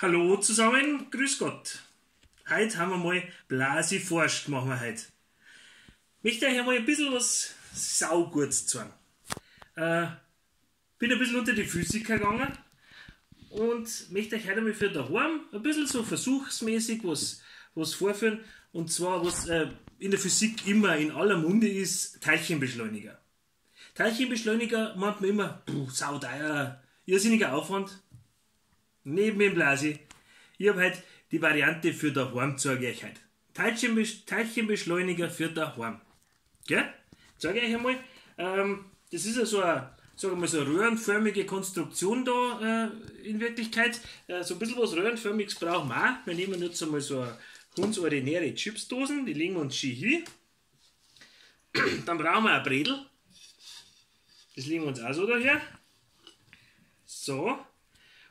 Hallo zusammen, grüß Gott. Heute haben wir mal Blasi forscht, machen wir heute. Möchte euch einmal ein bisschen was Saugutes zeigen. Bin ein bisschen unter die Physiker gegangen und möchte euch heute einmal für daheim ein bisschen so versuchsmäßig was vorführen. Und zwar, was in der Physik immer in aller Munde ist, Teilchenbeschleuniger. Teilchenbeschleuniger meint man immer, puh, sauteuer, irrsinniger Aufwand. Neben dem Blasi. Ich hab heute die Variante für daheim, zeige ich euch heute. Teilchenbeschleuniger für daheim. Gell? Zeige ich euch einmal. Das ist ja so eine, sagen wir mal, so eine röhrenförmige Konstruktion da in Wirklichkeit. So ein bisschen was Röhrenförmiges brauchen wir auch. Wir nehmen jetzt einmal so eine ganz ordinäre Chipsdosen, die legen wir uns schön hin. Dann brauchen wir ein Bredel. Das legen wir uns auch so daher. So.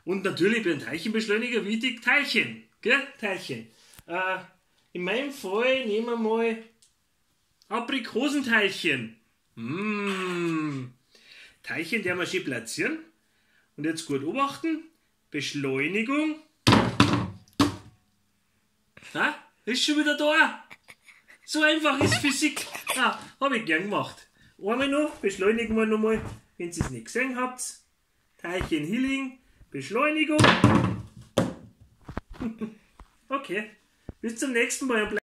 Und natürlich beim Teilchenbeschleuniger wichtig Teilchen. Gell? Teilchen. In meinem Fall nehmen wir mal Aprikosenteilchen. Mmh. Teilchen, die wir schön platzieren. Und jetzt gut beobachten. Beschleunigung. Na, ist schon wieder da. So einfach ist Physik. Ah, hab ich gern gemacht. Einmal noch, beschleunigen wir nochmal, wenn ihr es nicht gesehen habt. Teilchen Healing, Beschleunigung. Okay, bis zum nächsten Mal.